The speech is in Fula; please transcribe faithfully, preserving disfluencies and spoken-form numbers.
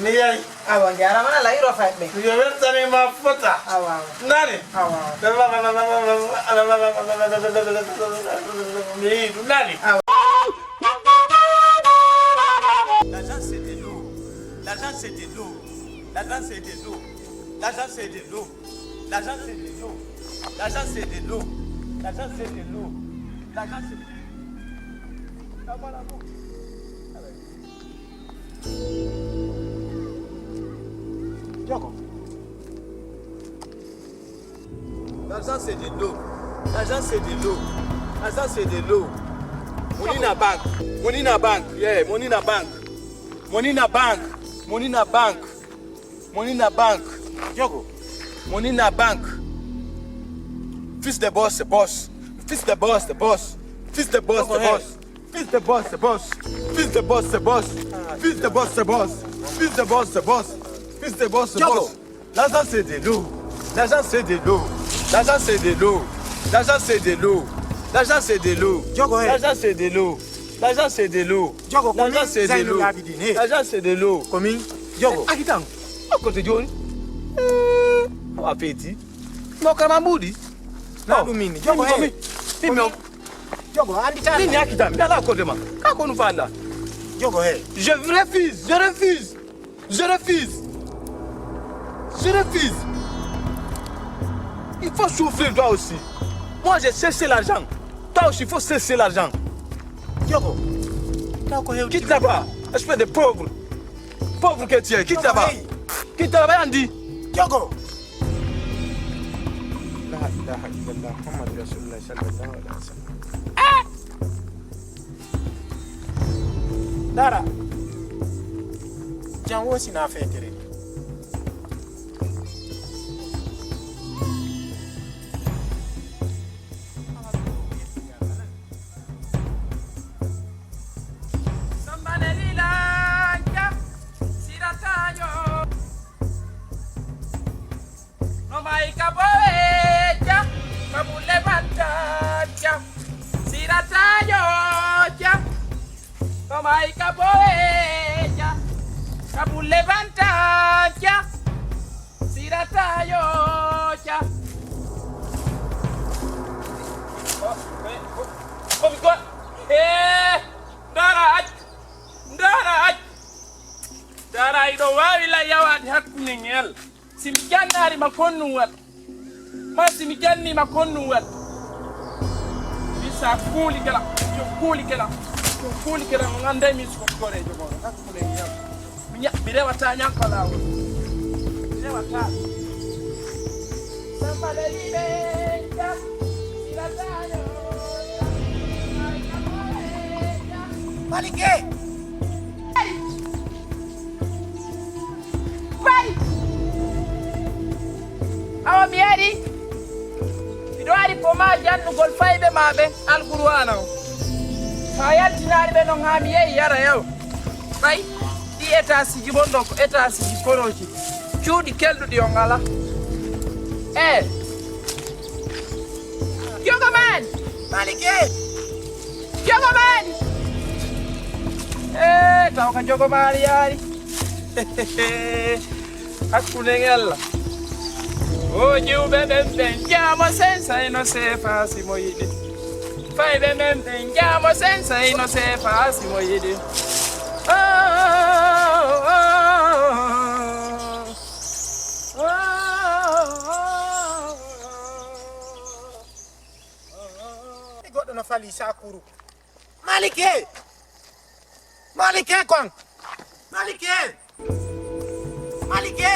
Mi yahi. Awa, njaaraama na layiro fayɓe. Yo weltaniima fota. Awa, awa. Nani? Awa, awa. Mi yiɗu, nani? Awa. L'argent, c'est de l'eau. L'argent, c'est de l'eau. L'argent, c'est de l'eau. L'argent, c'est de l'eau. L'argent, c'est de l'eau. L'argent, c'est de l'eau. L'argent, c'est de l'eau. L'argent, c'est de l'eau. Jogo. L'argent, c'est de l'eau. L'argent, c'est de l'eau. L'argent, c'est de l'eau. Money na bank. Money na bank. Yeah, money na bank. Money na bank. Money na bank. Money na bank. Jogo. Money na bank. Fils de boss, c'est boss. Fils de boss, c'est boss. Fils de boss, c'est boss. Fils de boss, c'est boss. Fils de boss, c'est boss. Fils de boss, c'est boss. Fils de boss, c'est boss. Fils de boss, c'est boss. L'argent, c'est de l'eau. L'argent, c'est de l'eau. L'argent, c'est de l'eau. L'argent, c'est de l'eau. L'argent, c'est de l'eau. Jogo, eh. L'argent, c'est de l'eau. L'argent, c'est de l'eau. Jogo, l'argent, c'est de l'eau. L'argent, c'est de l'eau. Komin. Jogo. Akitan. Okote joni. Eh, awa feti. No kama mbudi. Na dum min. Jogo, eh. Min mi. Jogo, andi tan. Min yaki tan. Mi ala ko dema. Ka ko nu fanda. Yogo, hey. Je refuse, je refuse, je refuse, je refuse. Il faut souffrir toi aussi. Moi, j'ai cherché l'argent. Toi aussi, il faut chercher l'argent. Yogo. Yogo, hey. Quitte là-bas. Espèce de pauvre. Pauvre que tu es. Quitte là-bas. Hey. Quitte là-bas, Andy. Yogo. La ilaha illallah Muhammad Rasulullah sallallahu alaihi wasallam. Dara. Jan wo sina fetere. Sambale lila ja, sirata yo. No mai ka boe ja, ka bulle banta ja, sirata yo ja. No mai ka boe ja, ka bulle banta ja, sirata yo ja. Oh, eh, oh, oh, mi God. Eh, ndara ac, ndara ac. Dara iɗo wawi la yawaade hakkunde ngel. Si mi jannaari ma kon ɗum waɗ. Ma si mi janni ma kon ɗum waɗ. Mi sa kuuli kala. Yo kuuli kala. Yo kuuli kala. Mo ngande mi so koreejo mo. Hakkunde ngel. Mi nya-, mi rewata ñanko laawol. Mi rewata. Sambale liɓe ja. Sirata yo. Malike! Bari! Awa mi ari. Miɗo ari ko ma jannugol fayɓe ma ɓe Alqur'aana o. Sa yaltinaali ɓe noon haa mi yehi yara yaw. Ɓay ɗi étage ji mon ɗo ko étage ji korooji. Cuuɗi kelɗuɗi o ngala. E. Jogo man! Malike! Jogo man! E, taw ka jogo maari yaari. Hakkunde ngella. O jiwɓe ɓen ɓen jaamo sen sayno seefa si mo yiɗi. Fayɓe men ɓen jaamo sen sayno seefa si mo yiɗi. Oh, oh, oh, oh. Goɗɗo no fali sakuru. Malike! Malike kon! Malike! Malike!